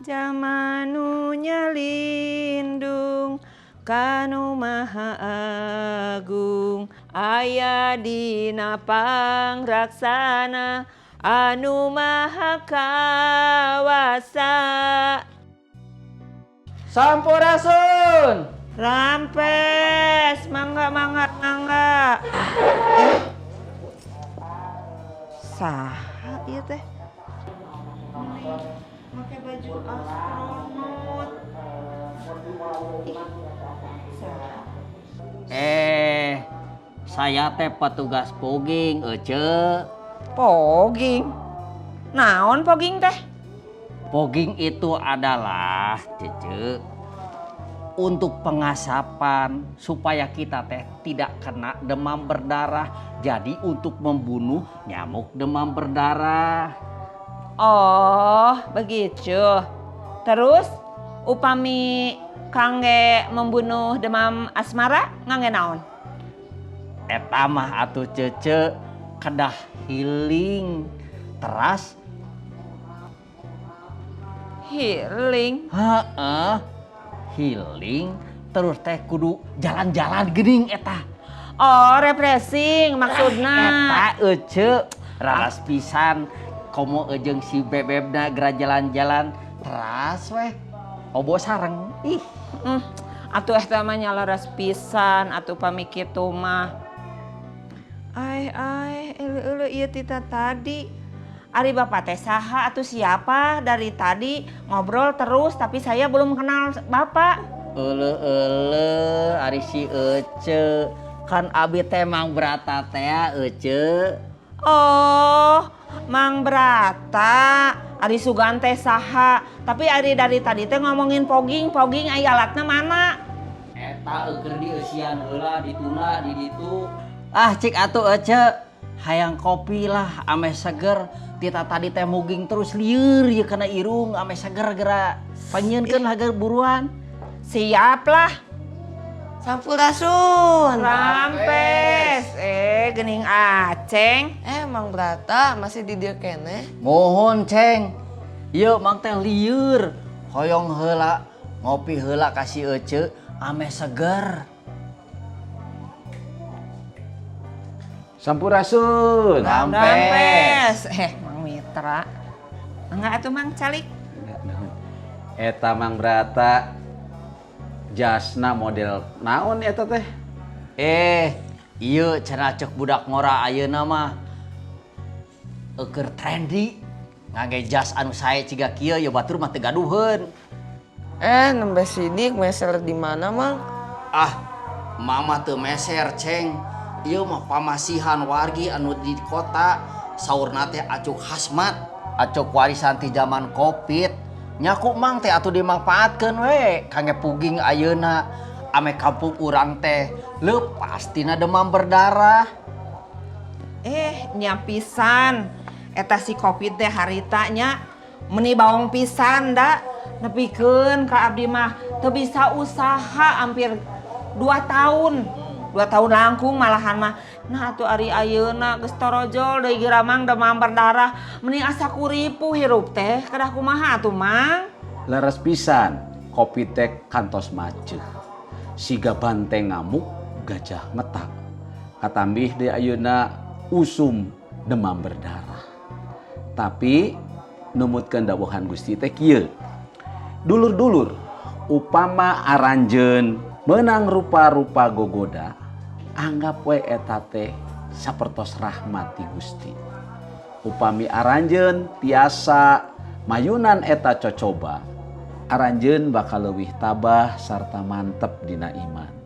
Jalma nu nyalindung ka Nu Maha Agung, aya dina pangraksana Anu Maha Kawasa. Sampurasun. Rampes, mangga, mangga, mangga. Eh, saha ieu teh? Make baju astronot. Ih, saha? Eh, saya teh petugas fogging, Ece. Fogging? Naon fogging teh? Fogging itu adalah, Cece, untuk pengasapan supaya kita teh tidak kena demam berdarah. Jadi untuk membunuh nyamuk demam berdarah. Oh, begitu. Terus upami kangge membunuh demam asmara ngangge naon? Eta mah atuh, Cece, kedah healing. Teras Healing. Heeh. Healing terus teh kudu jalan-jalan geuning eta. Oh, refreshing maksudna. Eta, Ece, raras pisan komo jeung si bebebna gera jalan-jalan teras weh obo sareng ih. Atuh eta mah nyalaras pisan atuh pami kitu mah. Ai ai, euleuh, euleuh, ieu tita tadi. Ari Bapak teh saha atuh, siapa? Dari tadi ngobrol terus, tapi saya belum kenal Bapak. Euleuh, euleuh, ari si Ece, kan abi teh Mang Brata teh ya, Ece. Oh, Mang Brata. Ari sugan teh saha? Tapi ari dari tadi teh ngomongin fogging, fogging, ai alatna mana? Eta eueuh, dieusian heula, ditunda di ditu. Ah, cik atuh, Ece, hayang kopi lah ameh seger. Tita tadi teh mugging terus, lieur ieu kana irung, ameh seger geura panyieunkeun lah buruan. Siap lah. Sampurasun. Rampes. Eh, gening Aceng. Eh, Mang Brata masih di dieu keneh? Mohon, Ceng. Ieu Mang teh lieur. Hoyong heula ngopi heula ka si Ece ameh seger. Sampurasun. Rampes. Eh, Mang Mitra. Enggak atuh, Mang, calik. Eta Mang Brata jasna model naon eta teh? Eh, ieu cenah cek budak ngora ayeuna mah eueuh trendy ngangge jas anu sae ciga kieu ya, batur mah teu gaduheun. Eh, nembe sidik meser di mana, Mang? Ah, mama teu meser, Ceng. Ieu mah pamasihan wargi anu di kota, saurna teh acuk hazmat, acuk warisan ti zaman Covid. Nya ku Mang teh atuh dimangpaatkeun we kangge fogging ayeuna ameh kampung urang teh leupas tina demam berdarah. Eh, nya pisan. Eta si Covid teh harita nya meni baong pisan da. Nepikeun ka abdi mah teu bisa usaha hampir 2 tahun. 2 tahun langkung malahan mah. Nah, atuh ari ayeuna geus torojol deui geura, Mang, demam berdarah. Meni asa kuripuh hirup teh, kedah kumaha atuh, Mang? Leres pisan, Covid teh kantos macet. Siga banteng ngamuk, gajah metak. Katambih di ayeuna usum demam berdarah. Tapi numutkeun dawuhan Gusti teh kieu. Dulur-dulur, upama aranjeun menang rupa-rupa gogoda, anggap we eta teh sapertos rahmat ti Gusti. Upami aranjeun tiasa mayunan eta cocoba, aranjeun bakal leuwih tabah sarta mantep dina iman.